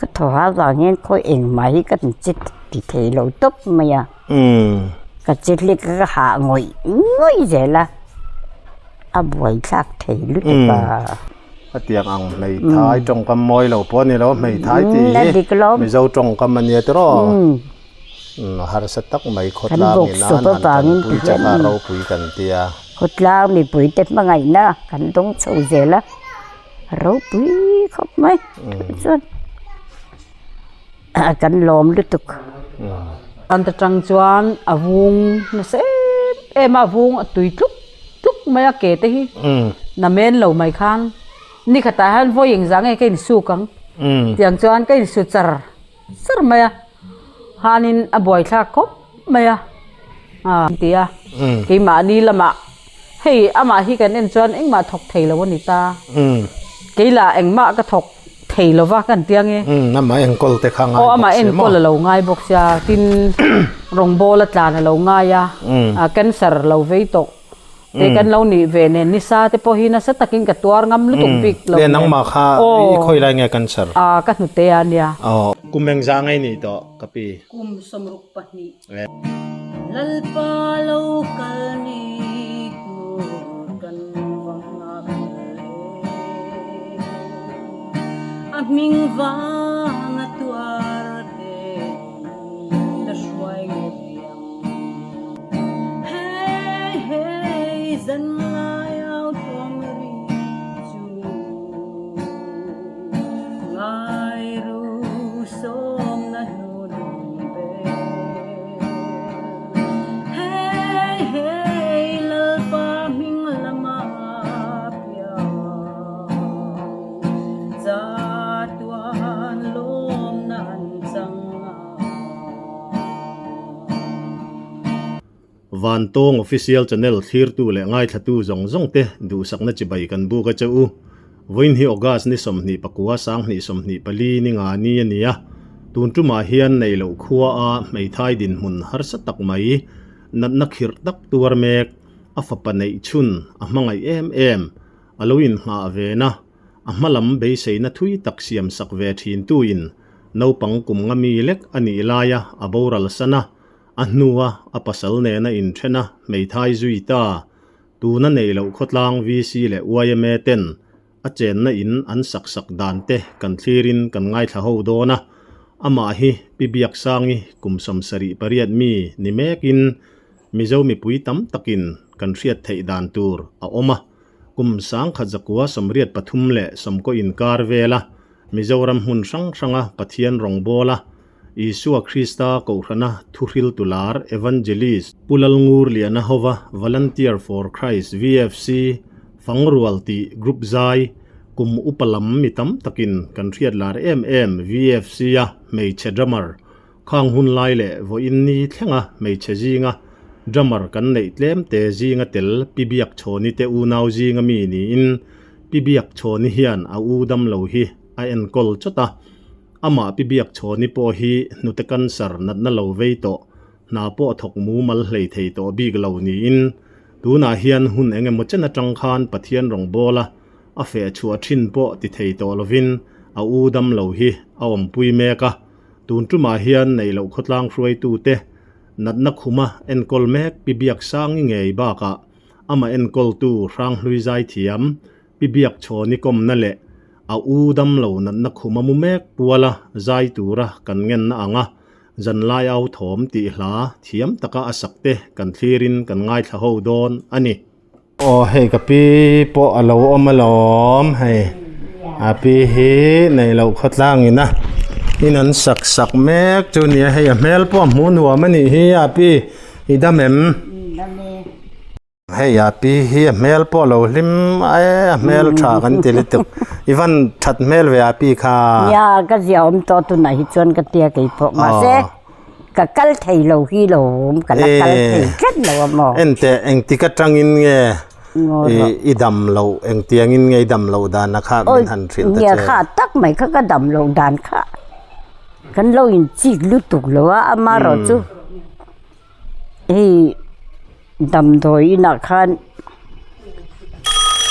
Ka thaw ha vang hian khawi engmah hi ka che ti thei lo tawp mai a. Ka che hlek a ka hah ngawih ngawih zel a, a buaithlak thei lutuk a. Hetiang ang hmeithai tawngkam mawi lo pawh a ni lo, hmeithai tih hi Mizo tawngkam a nia tiraw? A harsa tak mai khawtlang in an han tanpui che kha ropui kan tia. Khawtlang mipuite hmangaihna kan dawng chho zel a. Ropui khawp mai chuan kan lawm lutuk. An ta tang chuan a vung nasa em em a, a vung a tui tluk tluk mai a ke te hi na men lo mai khan ni khatah hian vawi engzah nge ka insuk ang tiang chuan ka insu char char mai a hanin a buaithlak khawp mai a ti a keimahni lamah hei amah hi kan en chuan engmah thawk thei lo a ni ta keilah engmah ka thawk thei lo va kan tia nge amah enkawl te kha ngai bawk amah enkawl a lo ngai bawk sia tin rawngbawl a tlan a lo ngai a cancer lo vei tawh Te kan lo nih ve nen nisa te pawh hi nasa takin ka tuar ngam lutuk bik lo nen. Nangmah kha i khawi lai nge cancer? A ka hnute a nia. Aw. Kum engzah ngei nih tawh ka pi? Kum 62. Lalpa lo kal ni tur kan va nghak hle. A hming vang a tuar te la hruai ngei ang. Hey hey zan lai au thawm ri chu ngai ru sawm na hnu lung vel Hey hey Lalpa hming lama piang chatuan lawm na an chang a. Vantawng Official Channel thlirtu leh ngaithlatu zawng zawng te duhsakna chibai kan buk a che u. Vawiin hi August ni 24 2024 ni nga ni a ni a, tun tumah hian nei loh khua a hmeithai dinhmun harsa tak mai, natna khirh tak tuar mek, a fapa neih chhun a hmangaih em em, a lo inngah ve na, a hmalam beiseina thui tak siam sak ve thin tuin naupang kum nga mi lek a nih laia a boral san a, a hnua a pasal nena inthen a hmeithai zui ta. Tuna nei loh khawtlang VC leh yma ten a chenna in an sak sak dan te kan thlirin kan ngaithla ho dawn a, amah hi Pi Biaksangi kum 78 mi ni mekin Mizo mipui tam takin kan hriat theih dan tur a awm a. Kum 1983 leh sawmkaw inkar vela Mizoram hmun hrang hranga Pathian rawngbawla Isua Krista Kohhrana thuhriltu lar Evangelist Pu Lalngurliana hova Volunteer for Christ, VFC, Fangrual tih group zai kum upa lam mi tam takin kan hriat lar em em VFC-a hmeichhe drummer Khang hun lai leh vawiin ni thlenga hmeichhe zinga drummer kan neih tlem te zinga tel Pi Biak Chhawni te unau zinga mi niin Pi Biak Chhawni hian a u dam lo hi a enkawl chawt a. Amah Pi Biak Chhawni pawh hi hnute cancer natna lo vei tawh hna pawh thawk mumal hlei thei tawh bik lo niin tunah hian hun eng emaw chen atang khan Pathian rawngbawla a feh chhuah thin pawh ti thei tawh lovin a u dam lo hi a awmpui mek a. Tun tumah hian neih loh khawtlang hruaitute natna khuma enkawl mek Pi Biak Sangi ngei bakah amah enkawltu Hranghlui Zaithiam Pi Biak Chhawni kawmna leh a u damlo natna khuma mu mek puala zai tura kan ngenna anga zanlai au thawm tih hla thiam taka a sakte kan thlirin kan ngaithla ho dawn a ni. Aw hei ka pi pawh a lo awm alawm hei a pi hi nei loh khawtlang in a in an sak sak mek chu nia hei a hmel pawh a hmuh nuam a nih hi a pi i dam em hei a pi hi a hmel pawh a lo hlim e a hmel tha kan ti lutuk i van that hmel ve a pi kha nia ka zia awm tawh tunah hi chuan ka tia keipawh mahse Ka kal thei lo hi lo awm, ka la kal thei tlat lo a maw? Enteh, engtik atangin nge i dam loh, engtiangin nge i dam loh dan a kha min han hrilh ta che? Nia kha tak mai kha ka dam loh dan kha kan lo inchik lutuk lo a, amaherawhchu hei Damdawi inah khan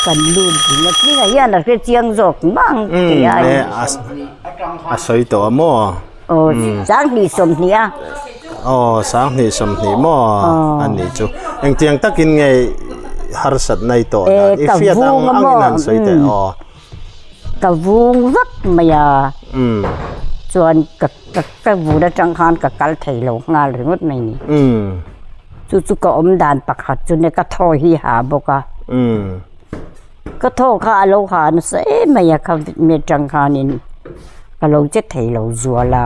kan lut ding a, tlinga hian a hre chiang zawk mang tih a. A sawi tawh a maw? Aw, sanghnih sawmhnih a. Aw, sanghnih sawmhnih maw a nih chu. Engtiang takin nge harsatna i tawh dan? I hriat ang angin han sawi teh aw. Ka vung vak mai a. Chuan ka ka vun atang khan ka kal thei lo nghal ringawt mai ni. Chu chu ka awm dan pakhat chu nia ka thaw hi ha bawk a. Ka thaw kha a lo ha nasa em mai a kha mi atang khanin ka lo che thei lo zual a.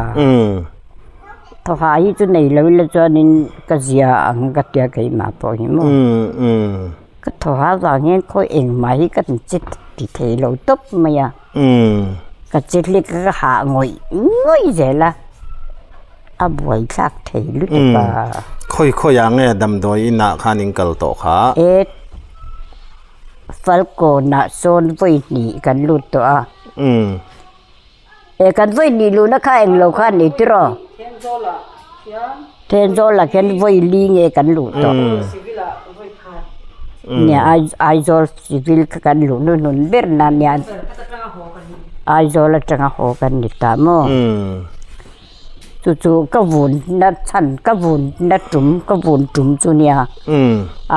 Thaw ha hi chu nei lo ila chuanin ka zia ang ka tia keimah pawh hi maw. Ka thaw ha vang hian khawi engmah hi ka che ti thei lo tawp mai a. Ka che hlek a ka hah ngawih ngawih zel a, a buaithlak thei lutuk a. Khawi khawiah nge damdawi inah khan in kal tawh kha? E Falkawnah sawn vawi hnih kan lut tawh a. E kan vawi hnih luhna kha englo kha a ni tiraw? Thenzawl-ah khian vawi li nge kan luh tawh. Nia Aizawl civil kha kan luh hnuhnun ber na nia Aizawl atanga haw kan ni ta maw? Chu chu ka vun na chhan ka vun na tum ka vun tum chu nia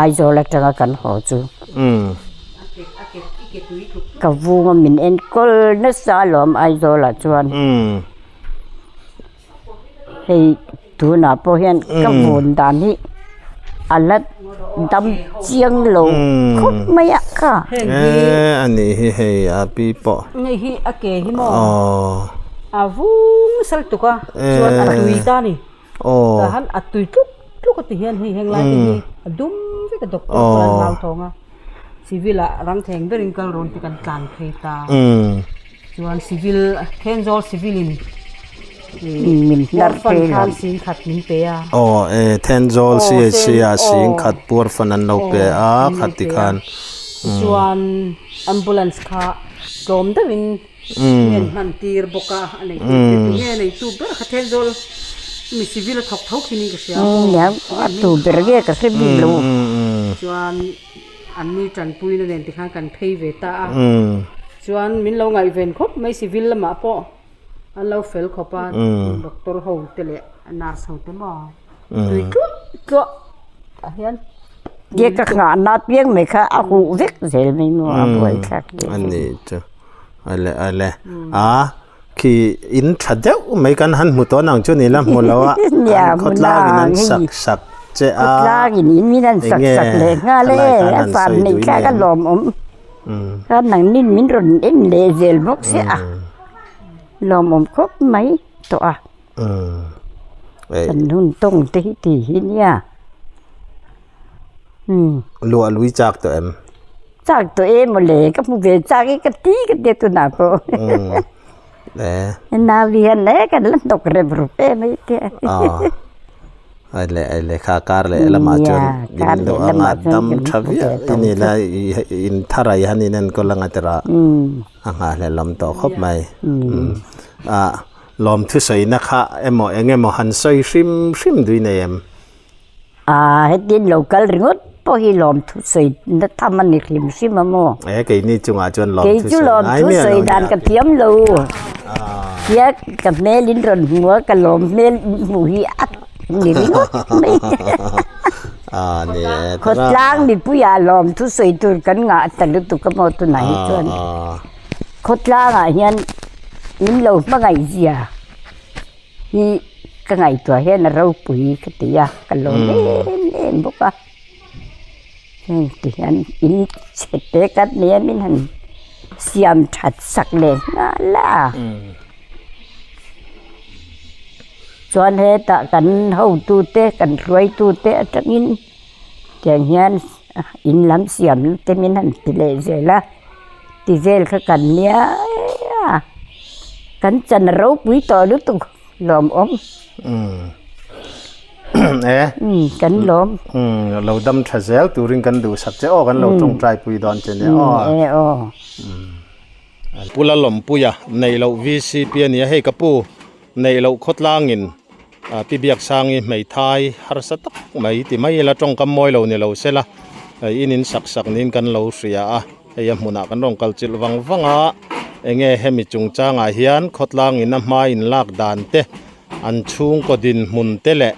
Aizawl atanga kan haw chu. Ka vunga min enkawl nasa alawm Aizawlah chuan. Hei tunah pawh hian ka vun dan hi a la dam chiang lo khawp mai a kha. Eee a nih hi hei a pi pawh. Hei hi a ke hi maw a vung sal tuk a chuan a tui ta a ni. Tah han a tui tluk tluk a ti hian hei heng lai te hi a dum vek a doctor pawh an hlau thawng a civil ah rang theng berin kal rawn te kan tlan phei ta chuan civil Thenzawl civil in min hnar phei lo khan sing khat min pe a aw e Thenzawl CHC ah sing khat puar fan an lo pe a khat tikhan chuan ambulance kha tlawm deuhin Ngen hman tir bawk a, a neitu te tu nge neitu ber kha Thenzawl mi civil a thawk tho khin in ka hria maw? Nia, a tu ber nge ka hre bik lo. Chuan an ni tanpuina nen tikhan kan phei ve ta a, chuan min lo ngaihven khawp mai civil lamah pawh an lo fel khawp a, doctor ho te leh nurse ho te maw tui tluah tluah ah hian. Nge ka nghahna piang mai kha a huh vek zel mai maw a buaithlak te. A ni chu. Ale ale a khi in tha deuh mai kan han hmu tawh nang chu ni la hmu lo a an khawtlang in an sak sak che a khawtlang in in min an sak sak leh nghal e a van nei kha ka lawm awm ka nang nin min rawn en leh zel bawk sia a lawm awm khawp mai tawh a kan hun tawng te hi ti hi nia. Luah lui chak tawh em? Chak tawh em mawle, ka hmu ve chak i ka ti ka tia tunah pawh. Nau hian e kan la hnawk rep rup em a tia. Aile aile kha kar leh lamah chuan in luah anga dam tha viau i ni la in tharai han in enkawl anga tira a nghahhlelh awm tawh khawp mai. Lawmthusawi na kha emaw eng emaw han sawi hrim hrim dui nei em? Aaa hetin lo kal ringawt pawh hi lawmthu sawi na tham a ni hrim hrim a maw? E keini chungah chuan lawmthu Kei chu sawi ngai lawmthu miah lo sawi nia. dan ka thiam lo. Tia ka hmel in rawn hmu a ka lawm hmel in hmuh hi a ni ringawt mai. Aa ni e. Khawtlang mipuiah lawmthu sawi tur kan ngah ta lutuk a maw tunah hi chuan. Khawtlangah hian min lo hmangaih zia. Hi ka ngaihtuah hian a ropui ka ti a, ka lawm em em bawk a. Heng ti hian in chhe te kan nia min han siam that sak leh nghal a. Chuan hetah kan hotute kan hruaitute atangin tiang hian in lam siam te min han ti leh zel a. Ti vel kha kan nia kan chan a ropui tawh lutuk lawmawm kan lawm lo dam tha zel turin kan duhsak che aw kan lo tawngtai pui dawn che nia aw Pula Lawmpuia neih loh VCP a nia hei ka pu neih loh khawtlangin Pi Biaksangi hmeithai harsa tak mai ti mai ila tawngkam mawi lo ni lo sela in in sak sak niin kan lo hria a hei a hmunah kan rawn kal chilh vang vang a. Enge hemi chungchangah hian khawtlang in a hma in lak dan te, an chhungkaw dinhmun te leh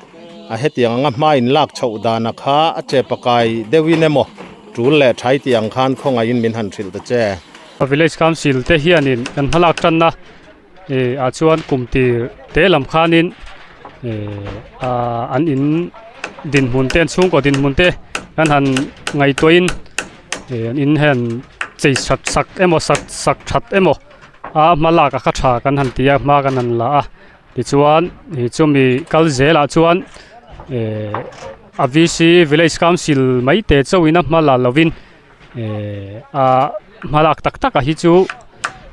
a hetiang anga hma in lak chhoh dana kha a chepakai deuhin emaw tul leh thai tih ang khan khawngaihin min han hrilh ta che. Village Council te hianin kan hmalak tanna ih ah chuan kum tir te lam khanin ih ah an in dinhmun te an chhungkaw dinhmun te an han ngaihtuahin ih an in hian chei that sak emaw sak sak that emaw a hma lak a kha tha kan han ti a hma kan han la a tichuan ih chumi kal zelah chuan ih a V C village council mai te chauhin a hma la lovin. Ehh a hmalak tak tak ah hi chu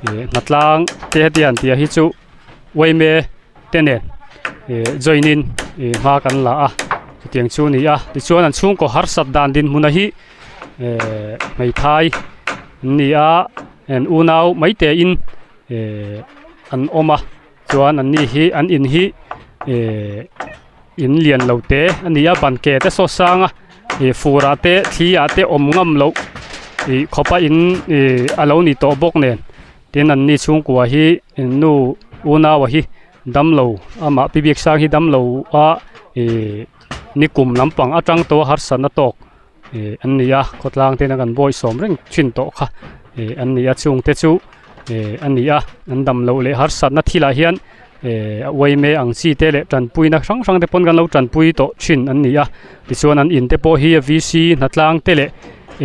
ih hnatlang te heti an tih ah hi chu uaime te nen ih join in ih hma kan la a chutiang chu a ni a tichuan an chhungkaw harsat dan dinhmun ah hi ehh hmeithai an ni a an unau mai te in ehh an awm a chuan an ni hi an in hi ehh. In lian lo te a ni a ban ke te saw sang a ih fur ah te thli ah te awm ngam loh ih khawpa in ih a lo ni tawh bawk nen tin an ni chhungkua hi nu unau a hi damlo amah pi biak sang hi damlo a ih nikum lampang atang tawh a harsatna tawk ih an ni a khawtlang te hian an bawihsawm reng thin tawh kha ih an ni a chungte chu ih a ni a an dam loh leh harsatna thil ah hian ih a uaime ang chi te leh tanpuina hrang hrang te pawn kan lo tanpui tawh thin an ni a tichuan an in te pawh hi v c hnatlang te leh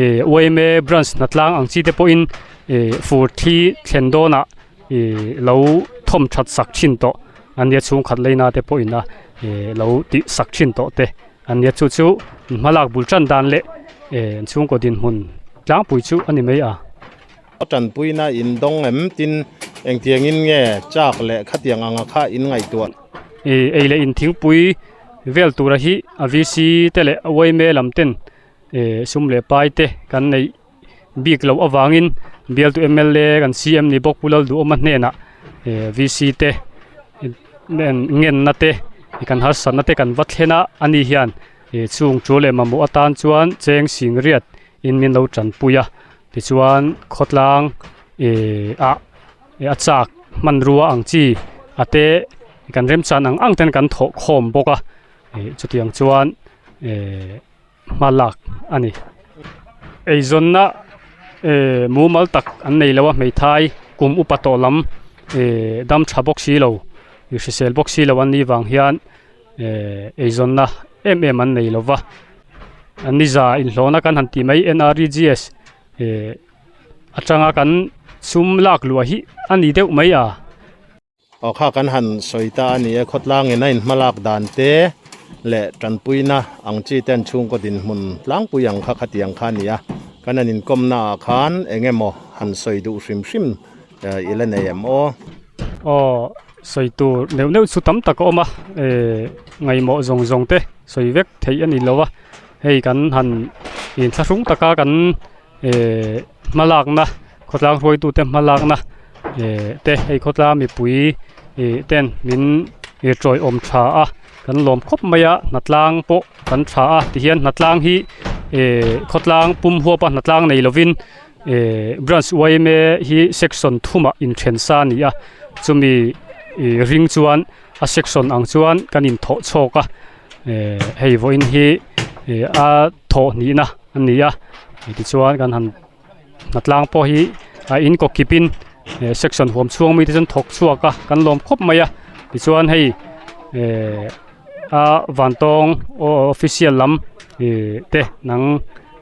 ih uaime branch hnatlang ang chi te pawhin ih fur thli thlen dawnah ih lo thawm that sak thin tawh an nia chhungkhat leina te pawhin a ih lo tih sak thin tawh te. An nia chu chu hmalak bul tan dan leh eh an chhungkaw dinhmun tlangpui chu a ni mai a. A tanpuina in dawng em tin engtiangin nge chak leh khatiang anga kha in ngaihtuah. Ih ei leh in thingpui vel tura hi a VC te leh a yma lam ten eh sum leh pai te kan neih bik loh avangin bialtu mla kan CM ni bawk Pu Lalduhawma hnenah eh VC te ngenna te kan harsatna te kan va thlen a ani hian ih chung chu leh mamawh atan chuan cheng sing riat in min lo tanpui a tichuan khawtlang ih ah a chak hmanrua ang chi a te kan remchan ang ang ten kan thawh khawm bawk a ih chutiang chuan eh. Hma lak a ni. Eizawnna eh mumal tak an nei lo a hmeithai kum upa tawh lam eh dam tha bawk si lo ih hrisel bawk si lo an nih vang hian eh eizawnna em em an nei lo va. An niza inhlawhna kan han tih mai N_R_E_G_S eh atanga kan sum lak luah hi a ni deuh mai a. Aw kha kan han sawi ta a ni e, khawtlangin a inhmalak dan te leh tanpuina ang chi te an chhungkaw dinhmun tlangpui ang kha khatiang kha a ni a, kan han inkawmna ah khan eng emaw han sawi duh hrim hrim i la nei em aw? Aw sawi tur neuh neuh chu tam tak a awm a, eh ngaihmawh zawng zawng te sawi vek theih a ni lo a, hei kan han inthlahrung taka kan eh hmalakna khawtlang hruaitute hmalakna eh te hei khawtlang mipui ih ten min ih tawiawm tha a kan lawm khawp mai a hnatlang pawh kan tha a tihian hnatlang hi eh khawtlang pum huapa hnatlang nei lovin eh branch yma hi section thumah inthen sa a ni a chumi ih ring chuan a section ang chuan kan inthawh chhawk a eh hei vawiin hi ih a thawh hnihna. a ni a tichuan kan han hnatlang pawh hi a in kaw kip in eh section huam chhung ami te chuan thawk chhuak a kan lawm khawp mai a tichuan hei eh a vantawng aw official lam ih te nang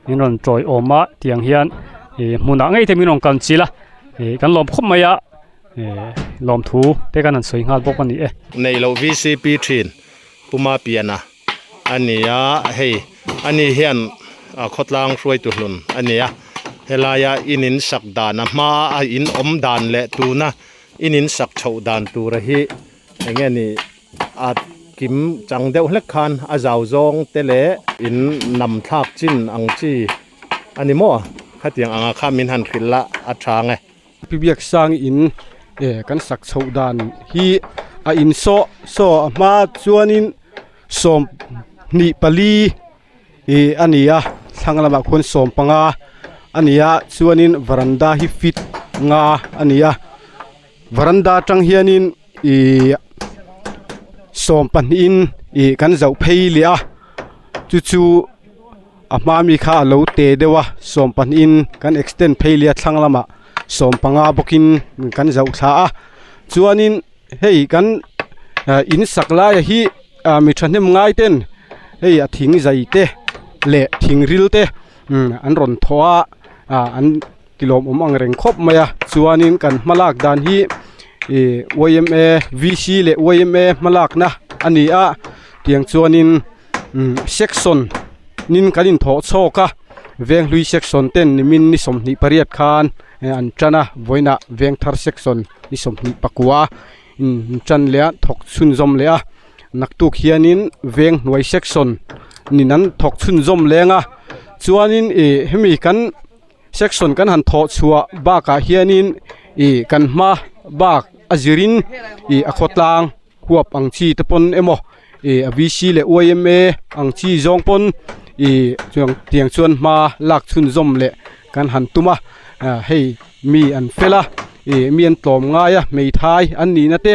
min rawn tawi awm a tiang hian ih hmunah ngei te min rawn kal chilh a ih kan lawm khawp mai a eh lawmthu te kan han sawi nghal bawk a ni e. Neih loh VCP thin Puma Piana. A ni a hei ani hian a khawtlang hruaitu hlun a ni a helaia in in sak dan a hma a in awm dan leh tuna in in sak chhoh dan tura hi eng nge ni a kim chang deuh hlek khan a zau zawng te leh in nam thlak chin ang chi a ni maw khatiang anga kha min han hrilh la a tha ang e. Pi Biaksang in eh kan sak chhoh dan hi a in saw saw a hma chuanin 24 ih a ni a thlang lamah khuan 15 a ni a chuanin varanda hi feet nga a ni a. Varanda atang hianin ihh sawm pahnihin ih kan zoh phei leh a chu chu a hma mi kha a lo te deuh a sawm pahnihin kan extend phei leh a thlang lamah sawm panga bawkin kan zoh thla a chuanin hei kan ah in sak laia hi ah mi thahnem ngai ten hei a thing zai te leh thing ril te umm an rawn thawh a ah an ti lawmawm ang reng khawp mai a chuanin kan hma lak dan hi ih yma v c leh yma hma lakna a ni a tiang chuanin umm section nin kan inthawh chhawk a venghlui section ten nimin ni 28 khan an tan a vawiinah vengthar section ni 21 in tan leh a thawk chhunzawm leh a naktuk hianin veng hnuai section nin an thawk chhunzawm leng a chuanin ih hemi kan. Section kan han thawh chhuah bakah hianin ih kan hma bak a zirin ih a khawtlang huap ang chi te pawn emaw ih a v c leh yma ang chi zawng pawn ih chuan tiang chuan hma lak chhunzawm leh kan han tum a ah hei mi an fel a ih mi an tlawm ngai a hmeithai an nihna te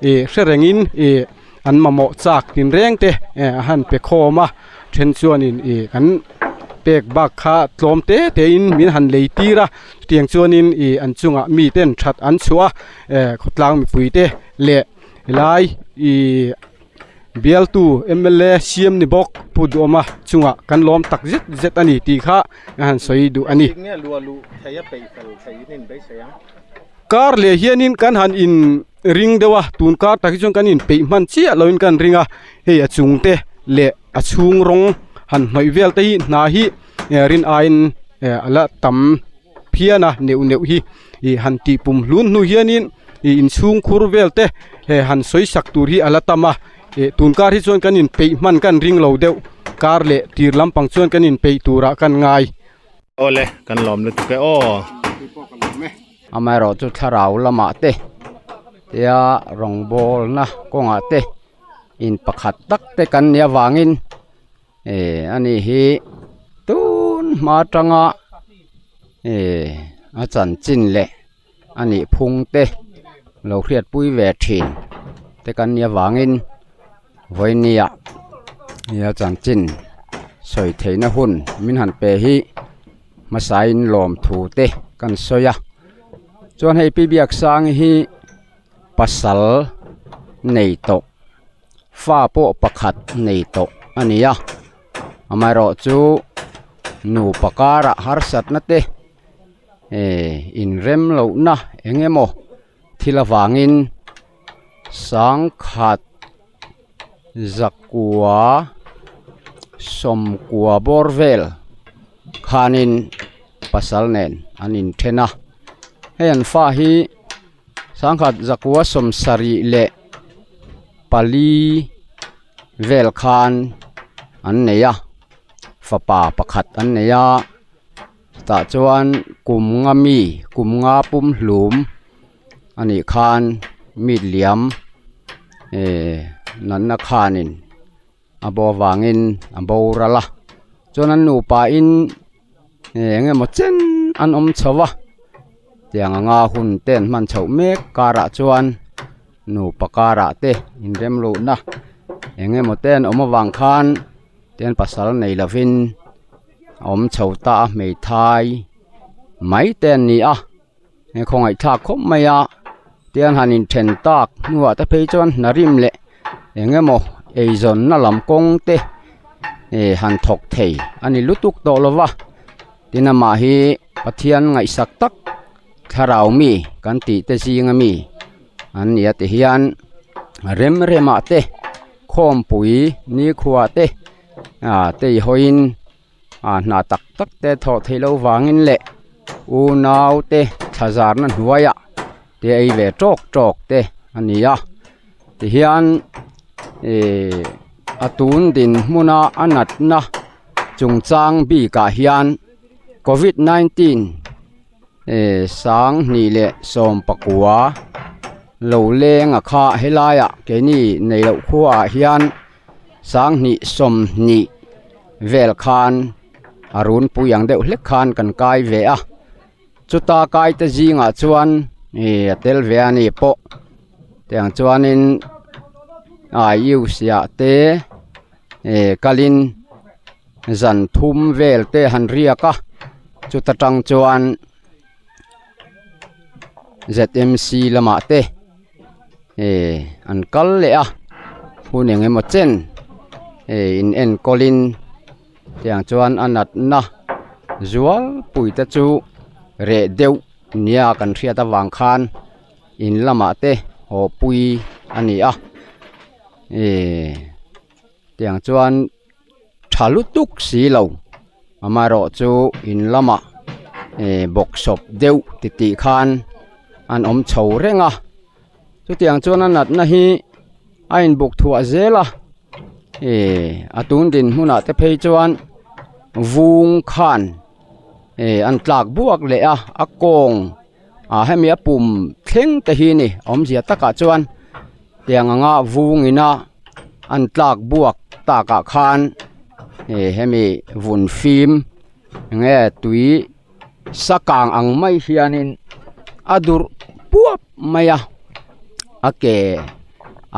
ih hre rengin ih an mamawh chak tinreng te eh a han pe khawm a then chuanin ih kan pek bak kha tlawm te te in min han lei tir a chutiang chuanin ih an chungah mi ten that an chhuah a eh khawtlang mipui te leh helai ih bialtu m l a siam ni bawk pu duhawma chungah kan lawm tak zet zet a ni tih kha a han sawi duh a ni. Kar leh hianin kan han in ring deuh a tun kar tak hi chuan kan inpeih hman chiah loin kan ring a hei a chung te leh a chhung rawng han hnawih vel te hi hna hi eh rin aiin eh a la tam phian a neuh neuh hi ih han tih pum hlun hnu hianin ih inchhung khur vel te eh han sawi sak tur hi a la tam a eh tun kar hi chuan kan inpeih hman kan ring lo deuh kar leh tir lampang chuan kan inpeih turah kan ngai. Awle kan lawm lutuk e aw. Amaherawh chu thlarau lamah te tia rawngbawlna kawngah te in pakhat tak te kan nih avangin eh ani hi tun hma atanga eh a chanchin leh a nih phung te lo hriatpui ve thin te kan nih avangin vawinia nia chanchin sawi theihna hun min han pe hi hmasain lawmthu te kan sawi a chuan hei pi biaksang hi pasal nei tawh fa pawh pakhat nei tawh a ni a amaherawh chu nupa karah harsatna te. eh inrem lohna eng emaw thil avangin sangkhat zakua sawmkua bawr vel khanin pasal nen an inthen a hei an fa hi sangkhat zakua sawmsarih leh pali vel khan an nei a fapa pakhat an nei a. Tah chuan kum nga mi kum nga pum hlum a nih khan mi liam eh natna khanin a bo avangin a boral a chuan an nupa in eh eng emaw chen an awm chho a tiang anga hun te an hman chhoh mek karah chuan nupa karah te inrem luhna eng emaw te an awm avang khan tian pasal nei lovin. A awm chho ta a hmeithai mai te an ni a he khawngaih thlak khawp mai a tian han inthen tak hnuah te phei chuan hna rim leh eng emaw eizawnna lam kawng te eh han thawk thei a ni lutuk tawh lo va tin amah hi Pathian ngaihsak tak thlarau mi kan tih te zinga mi an ni a ti hian rem remah te khawmpui nikhua te. ah tei hawiin ah hna tak tak te thawh theih loh vangin leh unau te thla zarna hnuaiah te ei ve tawk tawk te a ni a tihian ihh a tun dinhmuna a natna chungchang bikah hian covid 19 ihh 2019 lo leng a kha helaiah keini nei loh khuaah hian. 2020 vel khan a runpui ang deuh hlek khan kan kai ve a chuta kai te zingah chuan. Ih a tel ve a ni pawh tiang chuanin ah iusiah te ih kalin zan thum vel te han riak a chuta tang chuan zmc lamah te ih an kal leh a hun eng emaw chen ih in enkawlin. Tiang chuan a natna zual pui te chu reh deuh nia kan hriat avang khan in lamah te haw pui a ni a ihh tiang chuan tha lutuk si lo amaherawh chu in lamah ihh bawksawp deuh titih khan an awm chho reng a chutiang chuan a natna hi a inbuk thuah zel a. Ih a tun din hmunah te phei chuan vung khan ih an tlak buak leh a a kawng ah hemi a pum thleng te hi ni awmzia takah chuan tiang anga vung ina an tlak buak takah khan ih hemi vun fim nge tui sa kang ang mai hianin a durh puap mai a a ke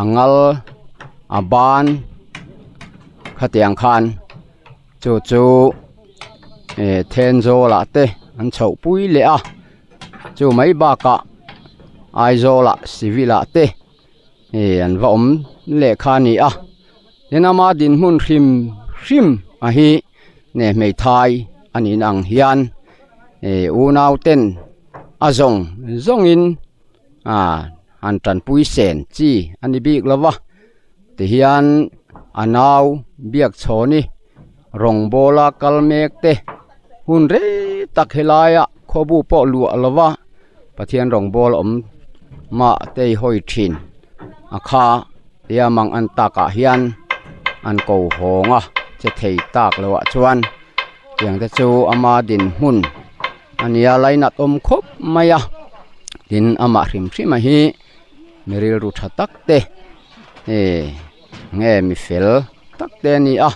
a ngal a ban khatiang khan chu chu eh Thenzawl ah te an chhoh pui leh a chu mai bakah Aizawl ah civil ah te eh an va awm leh kha a ni a tin ama dinhmun hrim hrim a hi nge hmeithai a nih na ang hian eh unau ten a zawng zawng in ah han tanpui sen chi a ni bik lo va tihian a nau biak chhawni rawngbawla kal mek te hun rei tak helaia khawbu pawh luah lo va Pathian rawngbâwl awm mah te i hawi ṭhin a kha tia mang an takah hian an ko hawng a che thei tak loh ah chuan tiang te chu ama dinhmun a nia lainat awm khawp mai a tin amah hrim hrim a hi mi rilru tha tak te eh nge mi fel tak te a ni a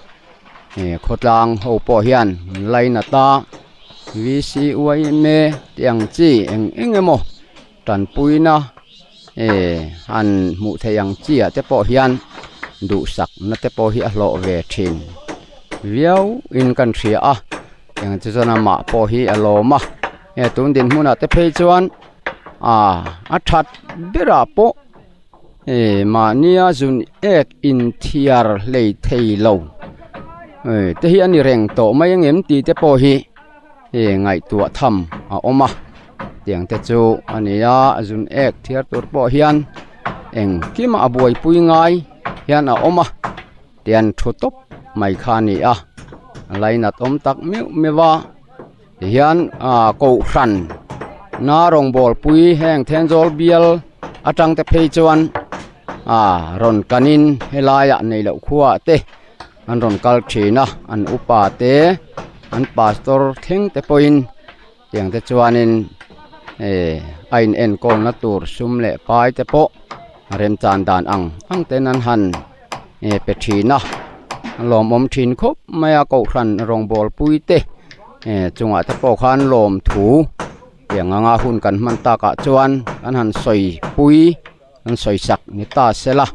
eh khawtlang ho pawh hian lainat a. V_C_Y_M_A tih ang chi eng eng emaw tanpuina eh han hmuh theih ang chi ah te pawh hian duhsakna te pawh hi a hlawh ve thin viau in kan hria a eng chu chuan amah pawh hi a lawm a he tun dinhmunah te phei chuan ah a that berah pawh eh mahnia zun ek inthiar hlei thei lo eh te hi a ni reng tawh mai ang em tih te pawh hi eh ngaihtuah tham a awm a tiang te chu a ni a zun ek thiar tur pawh hian engkim a buaipui ngai hian a awm a tian thu tawp mai kha a ni a lainat awm tak meuh meuh a tihian ah kohhran na rawngbâwl pui heng Thenzawl bial atang te phei chuan ah rawn kanin helaiah neih loh khuaah te an rawn kal thin a an upa te an pastor thleng te pawhin tiang te chuanin eh a in enkawlna tur sum leh pai te pawh remchan dan ang ang ten an han eh pe thin a lawmawm thin khawp mai a kohhran rawngbâwl pui te eh chungah te pawh khan lawmthu tiang anga hun kan hman takah chuan kan han sawi pui an sawi sak ni ta sela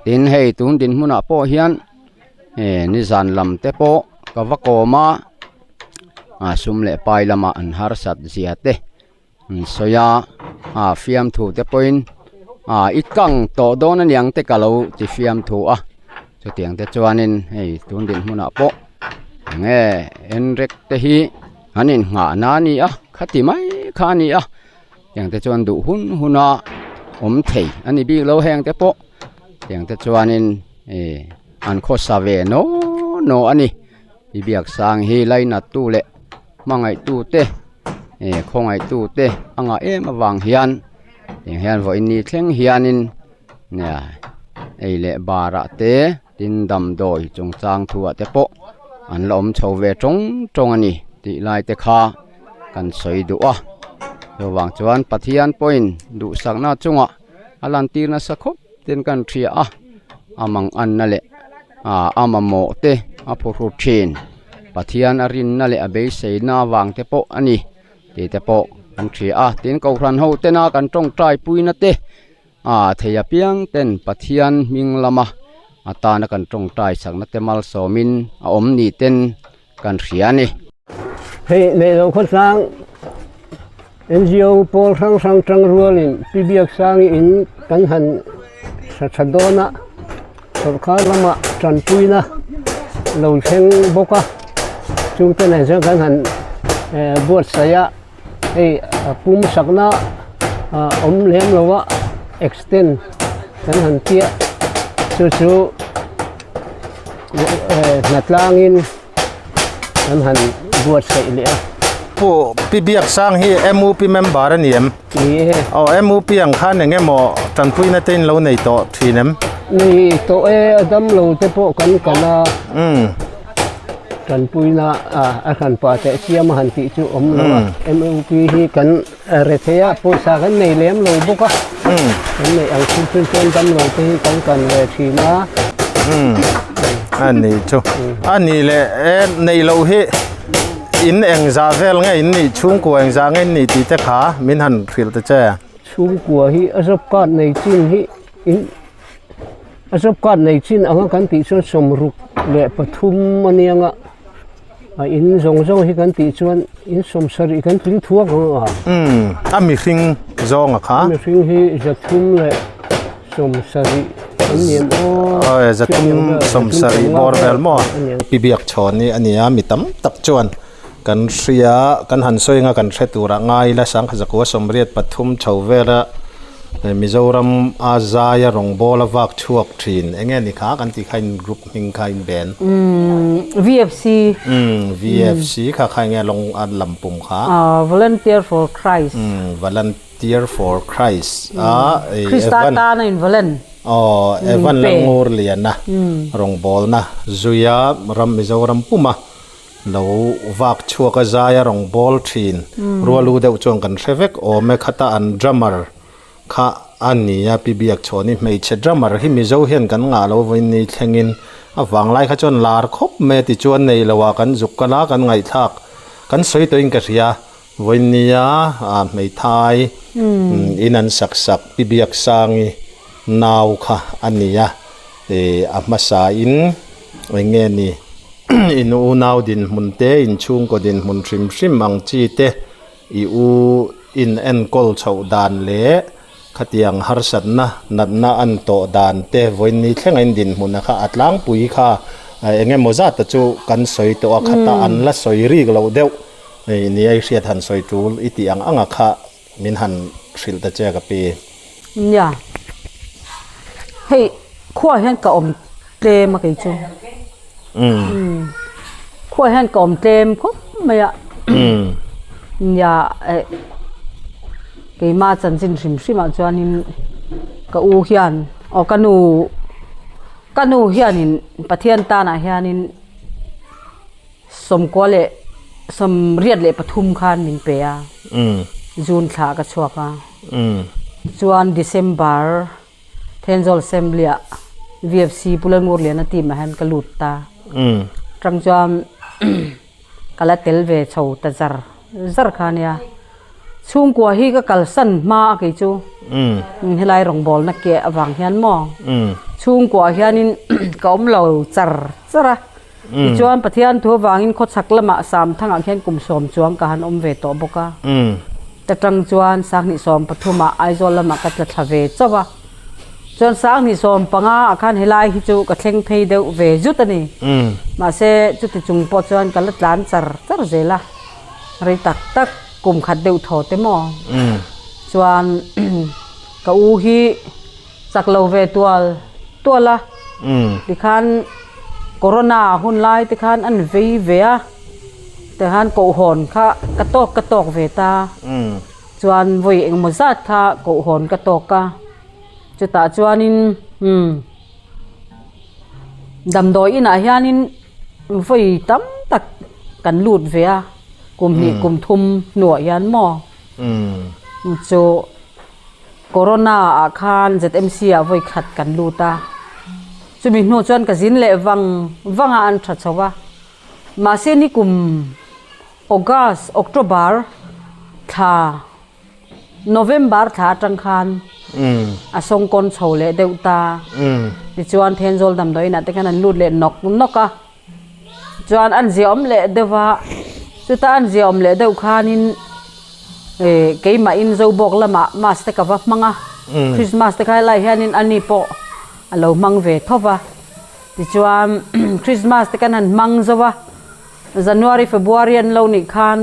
tin hei tun dinhmunah pawh hian eh nizan lam te pawh ka va kawm a ah sum leh pai lamah an harsat zia te an sawi a ah fiamthu te pawhin ah i kang tawh dawn aniang te ka lo ti fiamthu a chutiang te chuanin hei tun dinhmunah pawh enge enrek te hi an inngah na a ni a khati mai kha a ni a tiang te chuan duh hun hun a awm thei a ni bik lo heng te pawh tiang te chuanin ih an khawsa ve naw naw a ni i biak sang hi lainat tu leh hmangaih tu te ih khawngaih tu te a ngah em avang hian tiang hian vawiin ni thleng hianin nia ei leh barah te tin damdawi chungchang thuah te pawh an la awm chho ve tawng tawng a ni tih lai te kha kan sawi duh a chuvang chuan Pathian pawhin duhsakna chungah a lantir nasa khawp ten kan hria a a mang anna leh ah a mamawh te a phuhru thin Pathian a rinna leh a beiseina avang te pawh a ni tih te pawh. Kan hria a, tin Kohhran ho tena kan tawngtai puina te ah thei apiang ten Pathian hming lama atana kan tawngtai chakna te malsawmin a awm ni ten kan hria a ni. Hei neihloh khawtlang NGO pawl hrang hrang tang rualin Pi Biaksangi in kan han hra tha dawn a, sawrkar lamah tanpuina lo thleng bawk a, chungte nen chuan kan han buatsaih a, hei a pum sakna awm lem lo a extend kan han tia chu chu hnatlangin. Kan han buatsaih leh a. Pu Pi Biaksang hi MUP member a ni em? Ni e. Aw MUP ang khan eng emaw tanpuina te in lo nei tawh thin em? Nei tawh e, a dam lo te pawh kan kal a. Umm. Tanpuina a hran pah teh chiam a han tih chu awm lo a. MUP hi kan rethei a, pawisa kan nei lem lo bawk a. Kan neih ang thil thil chuan dam lo te hi kan kan ve thin a. A ni chu. A ni leh e neih loh hi in eng zah vel nge in nih chhungkua eng zah nge in nih tih te kha min han hrilh ta che. Chhungkua hi a job card nei chin hi in a job card nei chin anga kan tih chuan 63 a nia nga. A in zawng zawng hi kan tih chuan in 70 kan tling thuak ang a. Umm a mihring zawnga kha. A mihring hi 370 an ni em aw. Awi 370 bawr vel maw. Pi biak chhawn hi a ni a mi tam tak chuan kan hria kan han sawi anga kan hre turah ngai ila sangkha 183 chho vela Mizoram a zaia rawngbawla vak chhuak thin eng nge ni kha kan tih kha in group hming kha in ben. VFC. VFC kha kha eng nge lawng a lam pum kha. Volunteer for Christ. Volunteer for Christ a Krista tana in volun. Aw Evan Langur Liana rawngbawlna zuia ram Mizoram puma Lo vak chhuak a zai a rawn bawl thin. Rualu deuh chuan kan hre vek awm e khata an drummer kha a ni a Pi Biakchhawni hmeichhe drummer hi Mizo hian kan ngah lo vawiin ni thlengin a vanglai kha chuan lar khawp mai a tichuan nei lo ah kan zuk kal a kan ngaihthlak kan sawi tawhin ka hria vawiin nia hmeithai in an sak sak Pi Biaksangi nau kha a ni a a hmasa in eng nge ni. In unau dinhmun te, in chhungkaw dinhmun hrim hrim ang chi te, i u in enkawl chhoh dan leh khatiang harsatna, natna an tawh dan te vawiin thlenga in dinhmun a kha a tlangpui kha eng emaw zat ta chu kan sawi tawh a, khata an la sawi rik loh deuh ni a i hriat han sawi tul i tih ang anga kha min han hrilh ta che ka pi. Nia, hei khuaah hian ka awm tlem a kei chu. Umm khuaah hian ka awm tlem khawp mai a. Nia eh keimah chanchin hrim hrim ah chuanin ka u hian aw ka nu ka nu hianin Pathian tanah hianin. 83 khan min pe a, June thla ka chhuak a, chuan December Thenzawl Assembly ah VFC Pu Lalngurliana team ah hian ka lut ta, tang chuan ka la tel ve chho ta zar zar kha ania, chhungkua hi ka kalsan hma a kei chu helai rawngbawlna keh avang hian maw chhungkua hianin ka awm lo char char a. Tichuan Pathian thu avangin khawchhak lamah Samthangah khian kum sawm chuang ka han awm ve tawh bawk a. Ta tang chuan 2013 ah Aizawl lamah ka tla thla ve chauh a. Chuan 2015 ah khan helai hi chu ka thleng phei deuh ve zut a ni. Mahse chuti chung pawh chuan ka la tlan char char zel a. Rei tak tak kum khat deuh thaw te maw. Chuan ka u hi. Chak lo ve tual tual a, tikhan corona hun lai te khan an vei ve a, tikhan kohhawn kha ka tawk ka tawk ve ta, chuan vawi engemaw zat kha kohhawn ka tawk a, chutah chuanin umm damdawi inah hianin vawi tam tak kan lut ve a, kum hnih kum thum hnuah hian maw chu. Corona ah khan ZMC ah vawi khat kan lut a, chumi hnu chuan ka zin leh vang vang a an tha chho a, mahse ni kum August, October Thla November thla atang khan a sawngkawn chho leh deuh ta. Tichuan Thenzawl damdawi inah te khan an lut leh nawk nawk a. Chuan an ziahawm leh deuh a, chuta an ziahawm leh deuh khanin eh keimahin Zobawk lamah mass te ka va hmang a, Christmas te kha helai hianin ani pawh a lo hmang ve tho va. Tichuan Christmas te kan han hmang zo a, January February an lo nih khan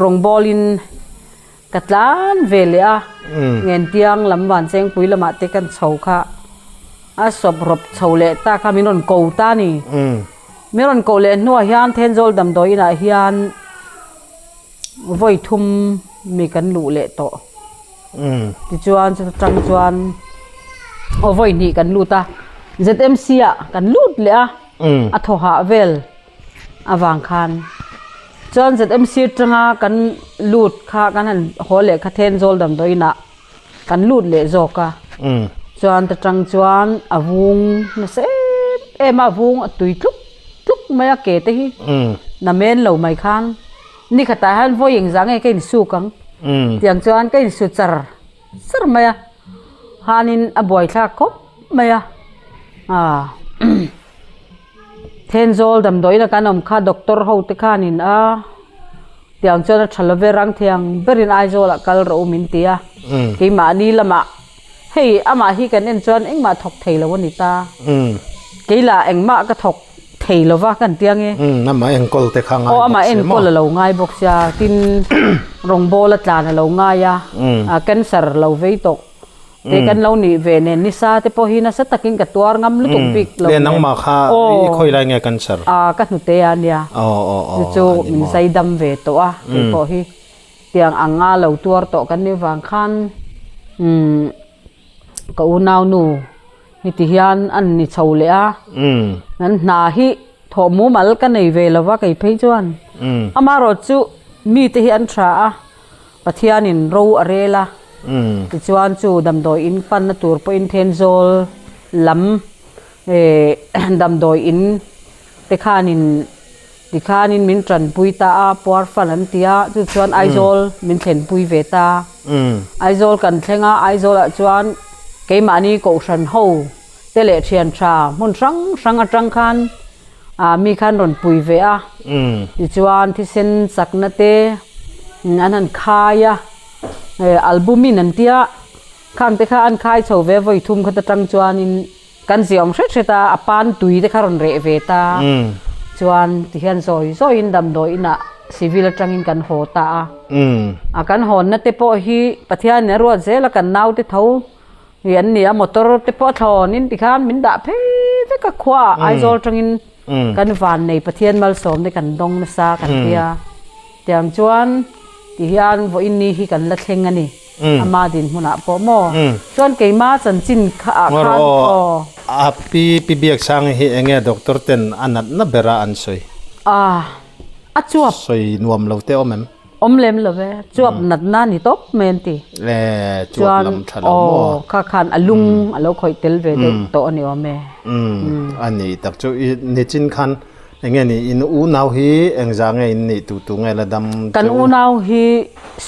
rawngbawlin ka tlan ve leh a, Ngentiang lam Vanchengpui lamah te kan chho kha a sawp rawp chho leh ta kha min rawn ko ta a ni. Min rawn koh leh hnuah hian Thenzawl damdawi inah hian vawi thum mi kan luh leh tawh. Tichuan chuta tang chuan aw vawi hnih kan lut a, ZMC ah kan lut leh a, a thaw hah vel. Avang khan chuan ZMC atanga kan lut kha kan han haw leh kha Thenzawl damdawi inah kan lut leh zawk a chuan ta tang chuan a vung nasa em em a a vung a tui tluk tluk mai a ke te hi namen lo mai khan ni khatah hian vawi engzah nge ka insuk ang tiang chuan ka insu char char mai a hanin a buaithlak khawp mai a ah. Thenzawl damdawiin a kan awm kha doctor ho te khanin a tiang chuan a tha love rang thiang berin Aizawl ah kal rawh u min ti a keimahni lamah hei amah hi kan en chuan engmah thawk thei lo a ni ta keila engmah ka thawk thei lova kan ti ange amah enkawl te kha ngai bawk amah enkawl a lo ngai bawk sia tin rawngbawl a tlan a lo ngai a cancer lo vei tawh. Te kan lo nih ve nen nisa te pawh hi nasa takin ka tuar ngam lutuk bik lo nen. Nangmah kha i khawi lai nge cancer? A ka hnute a nia. Chu chu min zai dam ve tawh a kei pawh hi tiang anga lo tuar tawh kan nih vang khan umm ka unau nu hi ti hian an ni chho leh a. An hna hi thawh mumal ka nei ve lo va kei phei chuan. Amaherawhchu mite hi an tha a. Pathianin ro a rel a, tichuan chu damdawi in panna tur pawhin Thenzawl lam damdawi in te khanin tikhanin min tanpui ta a, puar fan an ti a, chu chuan Aizawl min thlenpui ve ta. Aizawl kan thleng a, Aizawlah chuan keimahni Kohhran ho te leh thian tha hmun hrang hrang atang khan mi khan rawn pui ve a tichuan thisen chakna te an han khai a albumin an tia khang te kha an khai chho ve vawi thum khat atang chuanin kan ziah awm hret hret a a pan tui te kha rawn reh ve ta chuan tihian zawi zawiin damdawi inah civil atangin kan haw ta a a kan hawnna te pawh hi Pathianin a ruat zel a kan naute tho. Hi an ni a motor te pawh a thlawnin tikhan min dah phei vek a khua ah Aizawl tangin kan van nei Pathian malsawm te kan dawng nasa kan tia tiang chuan tihian vawiin ni hi kan la thleng a ni ama dinhmunah pawh maw chuan keima chanchin kha ah khan aw. A pi pi Biaksang hi enge doctor ten a natna bera an sawi? A a chuap. Sawi nuam lo te awm em? Awm lem lo ve, chuap natna ni tawp mai an ti. Le, chuap lam tha lo maw? Aw, kha khan a lung a lo khawih tel ve deuh tawh a ni awm e. Umm, a ni tak chu i nichin khan eng nge ni in unau hi engzah nge in nih tu tu nge la dam chu? Kan unau hi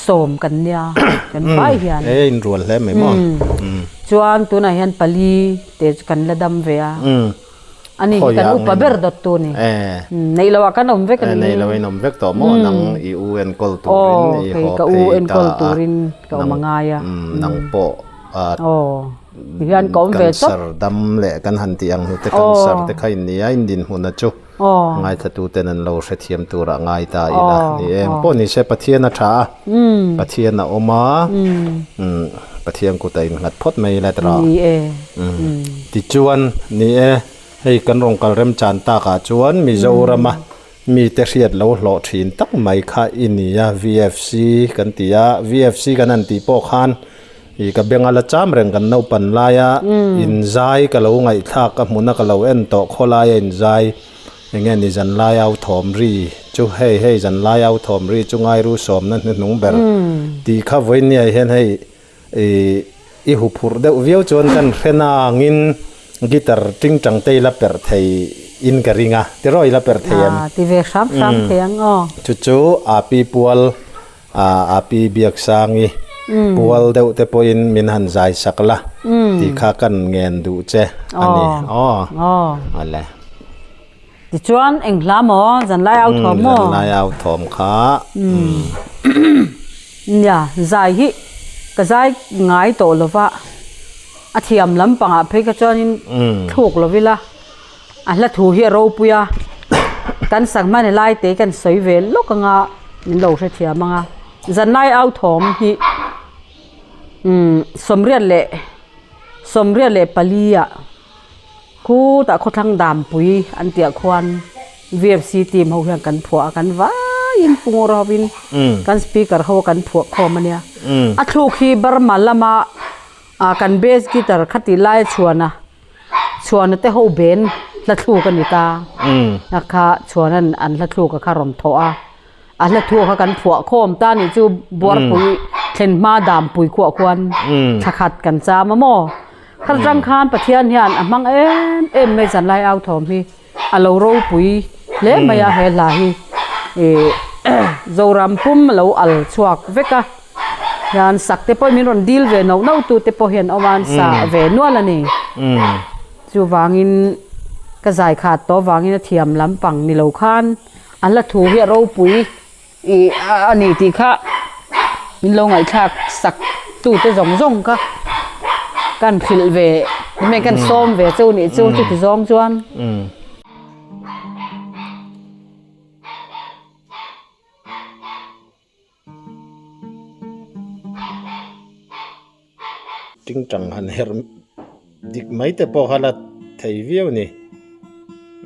sawm kan nia, kan vai hian. E in rual hle mai maw? Chuan tunah hian pali te chu kan la dam ve a. Ani hi kan upa ber dawt tu ni. Neih loh ah kan awm vek a ni. Neih loh in awm vek tawh maw nang i u enkawl turin i haw phei ta a. Ka awm a ngai a. Nang pawh tihian ka awm ve chawp. Cancer dam leh kan han tih ang hnute cancer te kha in nia in dinhmun a chu ngaithla tu ten an lo hrethiam tur ah ngai ta ila ni em pawh ni se Pathian a tha a Pathian a awm a Pathian kut a innghat phawt mai ila tawh. Ni e. Tichuan, ni e, hei kan rawn kal remchan takah chuan Mizorama mite hriat lo hlawh thin tak mai kha i ni a, VFC kan ti a, VFC kan han tih pawh khan ih ka benga la cham reng kan naupan laia inzai ka lo ngaihthlak a hmuna ka lo en tawh khawlaia inzai eng nge ni zanlai au thawm ri chu hei hei zanlai au thawm ri chu ngairu sawmna hnuhnung ber tih kha vawinia hian hei Ih i huphurh deuh viau chuan kan hre nangin guitar ting tang te i la perh thei in ka ring a, tiraw i la perh thei em? Ti ve hram hram thei ang aw. Chu chu a pi pual A pi Biaksangi pual deuh te pawhin min han zai sak la tih kha kan ngen duh che a ni. Aw. Awle. Tichuan eng hla maw? Zanlai au thawm maw? Zanlai au thawm kha. Nia, zai hi ka zai ngai tawh lo va, a thiam lampangah phei kha chuanin thluk lo ila, a hla thu hi a ropui a, kan sak hman helai te kan sawi ve lawk anga min lo hrethiam anga. Zanlai au thawm hi 94 ah. Khutah khawthlang dampui an tih ah khuan VFC team ho hian kan phuah a, kan vaiin Pungawr hovin kan speaker ho a kan phuah khawm a nia. A thluk hi Burma lama ah kan bass guitar kha tih lai a chhuan a, chhuana te ho ben hla thluk a ni ta. A kha chhuanan an hla thluk a kha rawn thawh a, a hla thu kha kan phuah khawm ta nih chu Buarpui thlen hma dampui khuah khuan thla khat kan cham a maw. Kha tang khan Pathian hian a hmang em em mai zanlai au thawm hi a lo ropui hle mai a he hla hi ih Zoram pum a lo al chhuak vek a hian sak te pawh min rawn dil ve nauh nauh tu te pawh hian awm a an sa ve nual a ni chuvangin ka zai khat tawh vangin a thiam lampang ni lo khan a hla thu hi a ropui. Ih a ni tih kha min lo ngaihthlak sak tute zawng zawng kha kan hrilh ve mai kan sawm ve chu nih chu chuti zawng chuan. Tingtang han herh dik mai te pawh kha la thei viau a ni.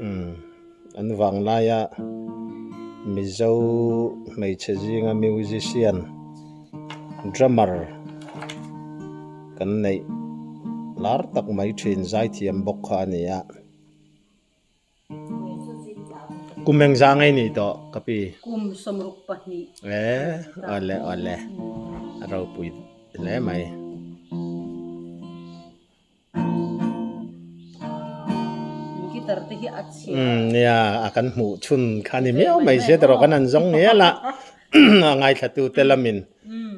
Umm an vang laia Mizo hmeichhe zinga musician drummer kan neih lar tak mai thin zaithiam bawk kha a ni a. Kum engzah ngei nih tawh ka pi? Kum 62. E, awle awle. A ropui hle mai. Guitar te hi a chhia. Umm nia, a kan hmuh chhun kha ni miau mai sia tawh kan han zawng ngial a. A ngaithlatu te lamin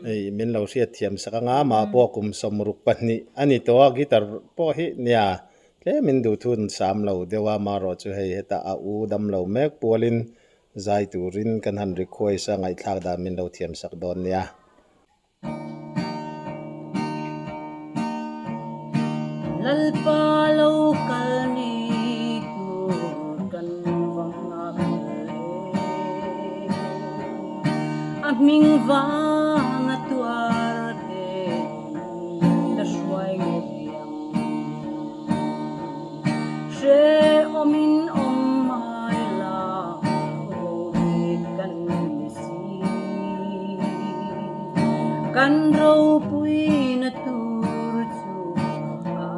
hei min lo hriat thiam sak anga mah pawh kum 62 a ni tawh a guitar pawh hi nia Tlem in duhthun sam lo deuh a, marawh chu hei hetah a u dam lo mek pualin zai turin kan han request a, ngaihthlak dan min lo thiam sak dawn nia. Lalpa lo kal ni tur kan va nghak hle. A hming vanga tuar te min la hruai ngei ang. Hrehawmin awm mai la rawhit kan ni si. Kan ropuina tur chu a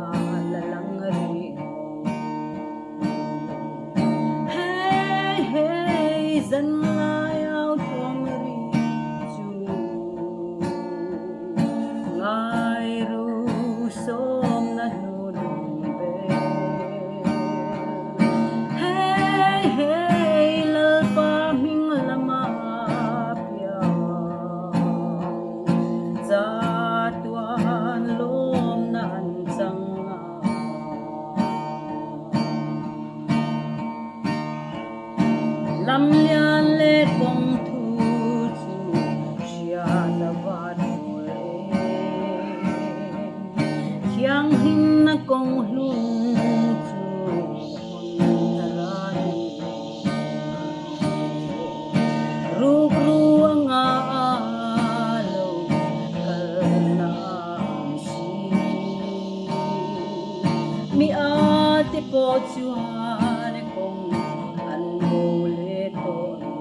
la lang rih lo. Hey hey zan lai au thawm ri chu. Ngai ru sawmna hnu lung ber. Hey hey Lalpa hming lama piang chatuan lawmna an chang a. Lam lian leh kawng thu chu hriat a va tul em. Thianghlimna kawng hlun chu hawn a la ni em. Rukru anga lo kalna ni si. Mi a te pawh chuan kawng an bo leh tawh lo.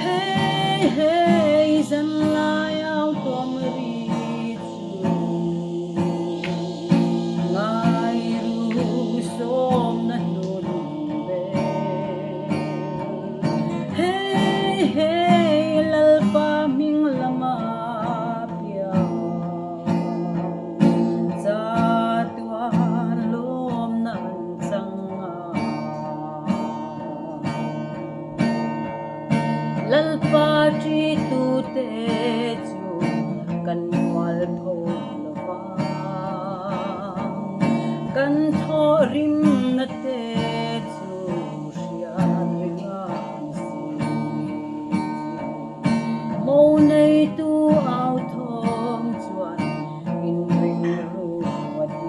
Hey hey zan lai au tawm ri chu ngai ru sawmna hnu lung ber. Hey hey Lalpa hming lama piang chatuan lawm. Kan thawhrimna te chu hriat reng a ni si. Mo neitu au thawm chuan inring ru a ti.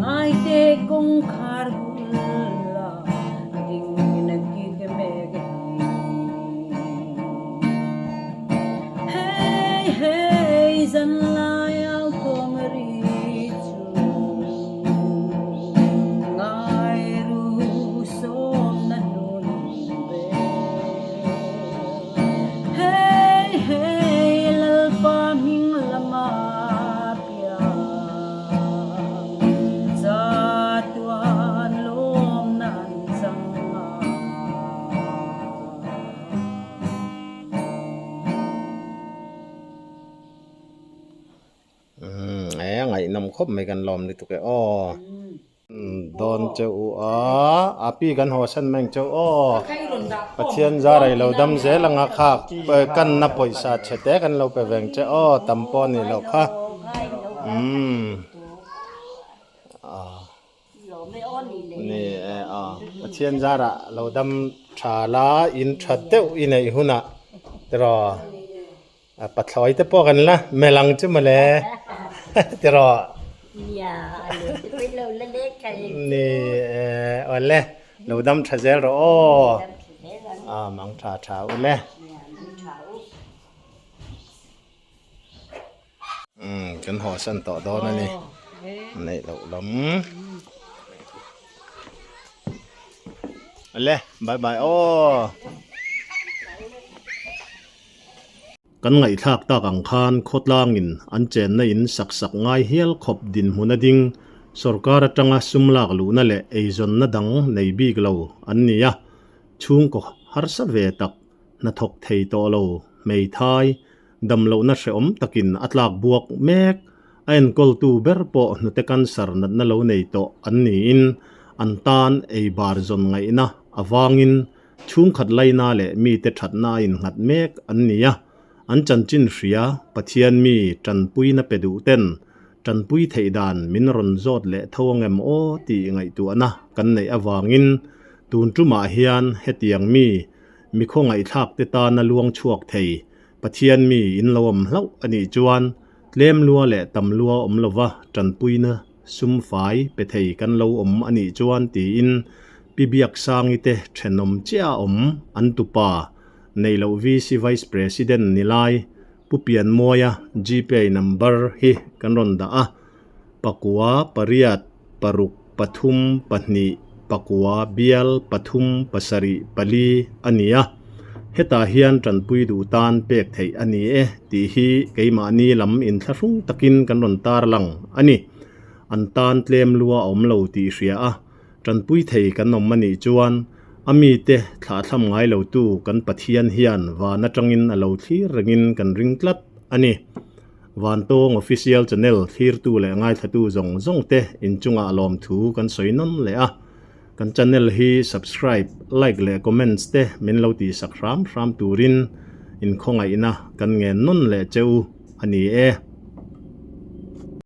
Ngaite kawngkhar bula ding in kik mek hi. Hey hey zanlai au thawm ri chu ngai ru sawmna hnun vel. Hey hey Lalpa hming lama piang chatuan lawmna an chang a. Umm e ngaihnawm khawp mai kan lawm lutuk e aw. Dawn cheu u a, a pi kan haw san mai ang cheu aw. Pathian zar ei lo dam zel anga kha kanna pawisa chhe te kan lo pe veng che aw tam pawh ni loh kha. Umm. Ni e a, Pathian zarah lo dam tha la in tha deuh i neih hunah tiraw pathlawi te pawh kan la mel ang chu mawle tiraw. Ni e awle lo dam tha zel rawh aw a mang tha tha u le. Umm kan haw san tawh dawn a ni neih loh lam ale bye bye aw Kan ngaihthlak tak ang khan khawtlangin an chenna in sak sak ngai hial khawp dinhmun a ding sorkar atanga sum lak luhna leh eizawnna dang nei bik lo an ni a chhungkaw harsa ve tak hnathawk thei tawh lo hmeithai Damlohna hrehawm takin a tlak buak mek. A enkawltu ber pawh hnute cancer natna lo nei tawh an niin an tan ei bar zawn ngaihna avangin chhungkhat laina leh mite thatna a innghat mek an ni a. An chanchin hria Pathian mi tanpuina pe duh ten tanpui theih dan min rawn zawt leh tho angem aw tih ngaihtuahna kan neih avangin tun tumah hian hetiang mi Mi khawngaihthlak te tana luang chhuak thei Pathian mi in lo awm hlauh a nih chuan tlem lua leh tam lua awm lova tanpuina sum fai pe thei kan lo awm a nih chuan tiin Pi Biaksangi te thenawm chiah a awm an tupa neih loh VC Vice President ni lai Pu Pianmawia Gpay number hi kan rawn dah a. Pakua, pariat, paruk, pathum, pahnih, pakua, bial, pathum, pasarih, pali a ni a. Hetah hian tanpui duh tan pek theih a ni e tih hi keimahni lam inthlahrung takin kan rawn tar lang a ni. An tan tlem lua a awm lo tih hria a, tanpui thei kan awm a nih chuan a mite thlahthlam ngai lotu kan Pathian hian van atangin a lo thlir rengin kan ring tlat a ni. Vantawng Official Channel thlirtu leh ngaithlatu zawng zawng te inchungah lawmthu kan sawi nawn leh a. Kan channel hi subscribe, like leh comments te min lo tihsak hram hram turin inkhawngaihna kan ngen nawn leh che u a ni e.